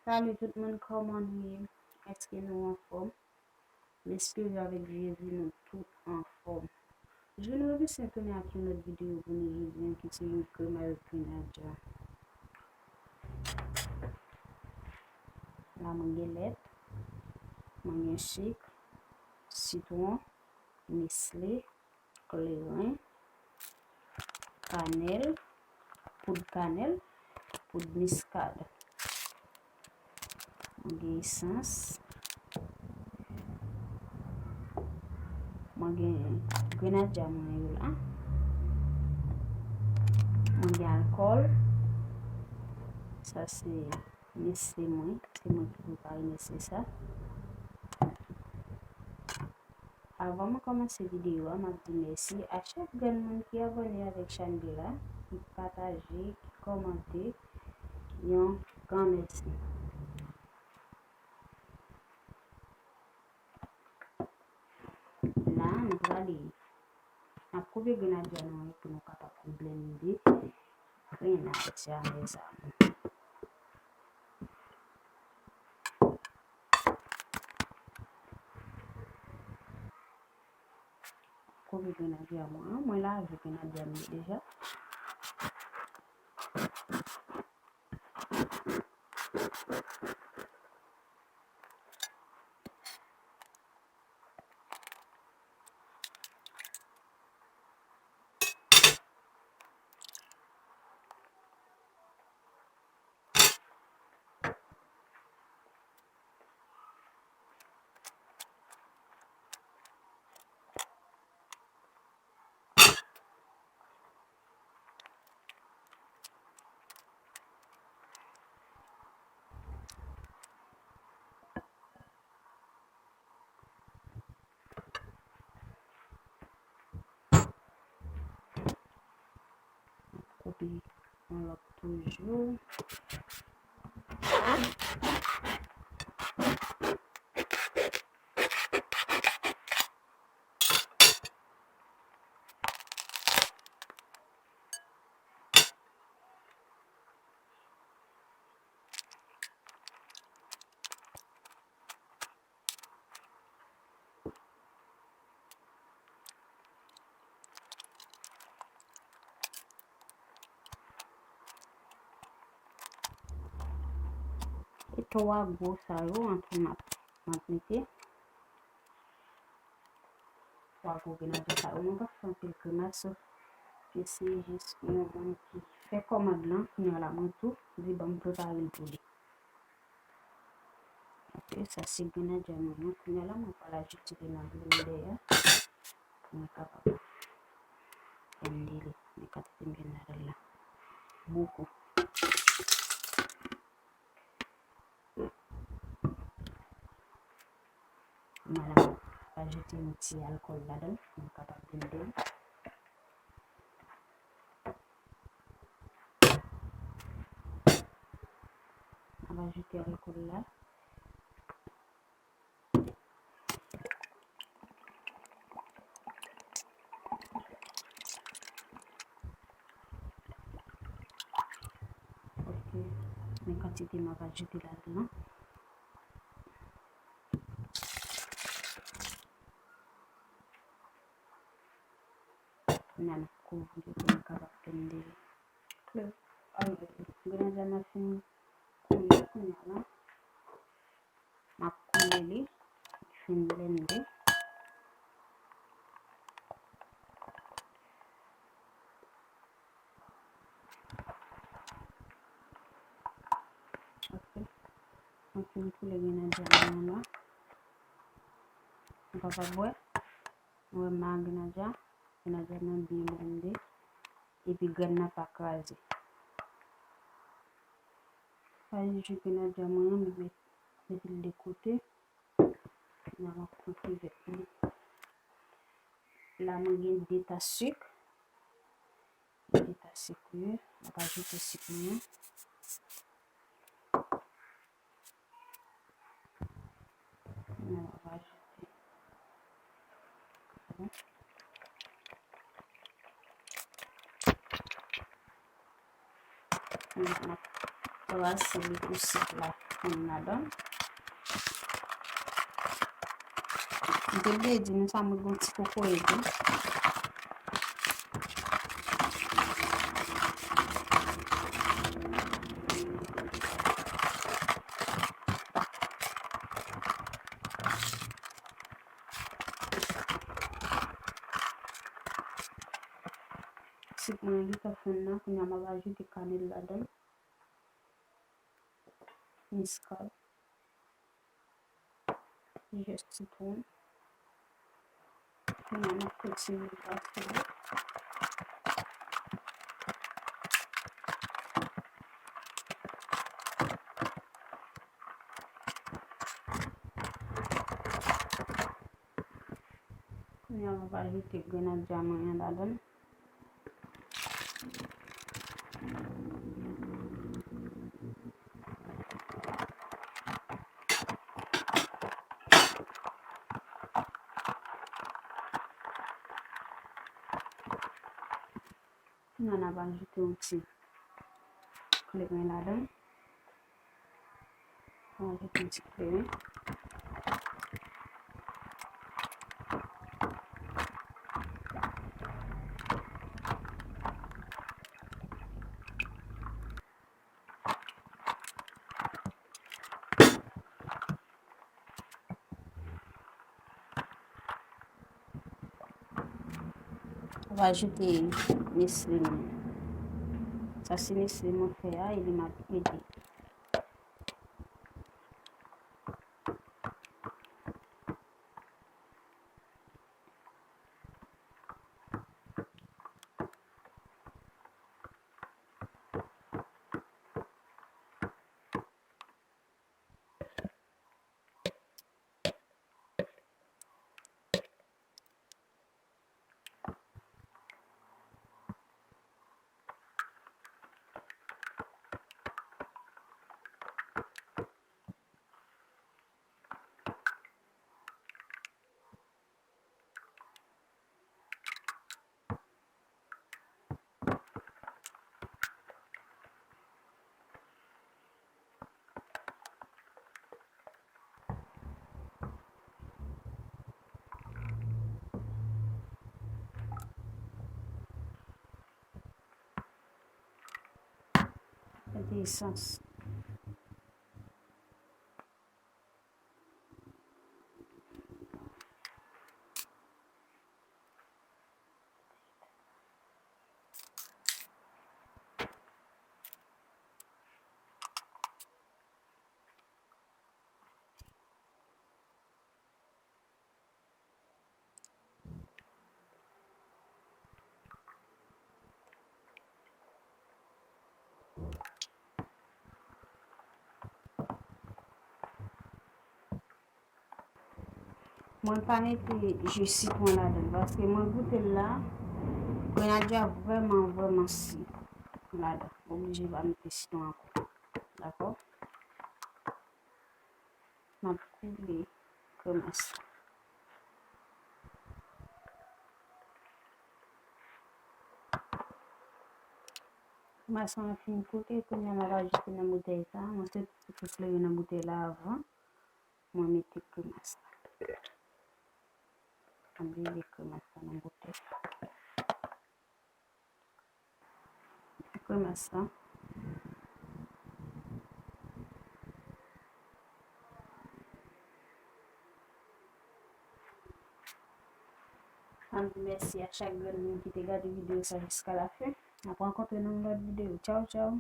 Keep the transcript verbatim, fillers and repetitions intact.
Salut tout moun, kòman nou ye? Èske nou anfòm? M espere avèk Jezi nou tout anfòm. Jwenn Robinson tounen ak yon lòt videyo pou nou jodi a ki se yon kremay grenadya. La mwen gen lèt, mwen gen sik, sitwon, Nesle, kleren, kanèl, poud kanèl, poud miskad. Mwen gen esans. Mwen gen grenadya mwen yo la. Mwen gen alkòl. Sa se Nesle mwen. Se mwen ki prepare Nesle sa. Avan mwen kòmanse videyo a, m ap di mèsi a chak grenn moun ki abòne avèk chanèl la, ki pataje, ki kòmante. Yon gran mèsi. La, nou prale, n ap koupe grenadya nou an pou nou kapab blende grenadya, mezanmi. Koupe grenadya mwen an. Mwen lave grenadya m yo deja. Koupe yon lòt toujou. E twa gwo sa yo an tou m ap, m ap mete. Twa gwo grenadya sa yo. Mwen pa fè anpil grimas, sof ke se jis yon moun ki fè kòmand lan, kounye a la mwen tou di ban m prepare l pou li. Ok, sa se grenadya mwen an. Kounye a la mwen pral ajoute li nan blendè a pou mwen kapab blende li. Men kantite m gen ladan l la. Bokou. Mwen la, ajoute yon ti alkòl ladan l pou nou kapab blende l. N ap ajoute alkòl la. Ok, men kantite m ap ajoute ladan an. Kounye a n ap kouvri pou nou kapab blende. Grenadya m ap fin koule kounye a la. M ap koule li, fin blende. Ok. Mwen fin koule grenadya mwen an la. Nou kapab wè. Nou wè m ak grenadya. Grenadya mwen byen blende. Epi grenn nan pa kraze. Sa e ji grenadya mwen an, m met, mete l de kote. Kounye a m ap kouvri avèk li. La mwen gen de tas sik. De tas sik wi. M ap ajoute sik mwen an. Kounye a m ap ajoute. Kounye a m ap brase li pou sik la. mwen ladan. M te bliye di nou sa, mwen gen yon ti kokoye tou. Sik mwen li ta fonn nan, kounye a m ap ajoute kanèl ladan l. Miskad, zès sitwon. Kounye a n ap kontinye pase. Kounye a, m ap ajoute grenadya mwen an ladan l. Kounye a, n ap ajoute yon ti kleren ladan l. N ap ajoute yon ti kleren. Ou va ajoute Nestlé nou. Sa se Nestlé mwen fè a, e li m ap mete. Mete esans. Mwen pa mete ji sitwon ladan l, paske mwen goute l la, grenadya vrèman, vrèman si ladan. Oblije pa mete sitwon ankò. Dakò? M ap koule kremas la. Kremas lan fin koule, kounye a m ap ajoute nan boutèy sa. Mwen soti ti kleren nan boutèy la avan mwen mete kremas la. M ap vide kremas la nan boutèy la. Kremas la. Ann di mèsi a chak grenn moun ki te gade videyo sa jiska la fen. N ap rankontre nan yon lòt videyo. Tchaw, tchaw.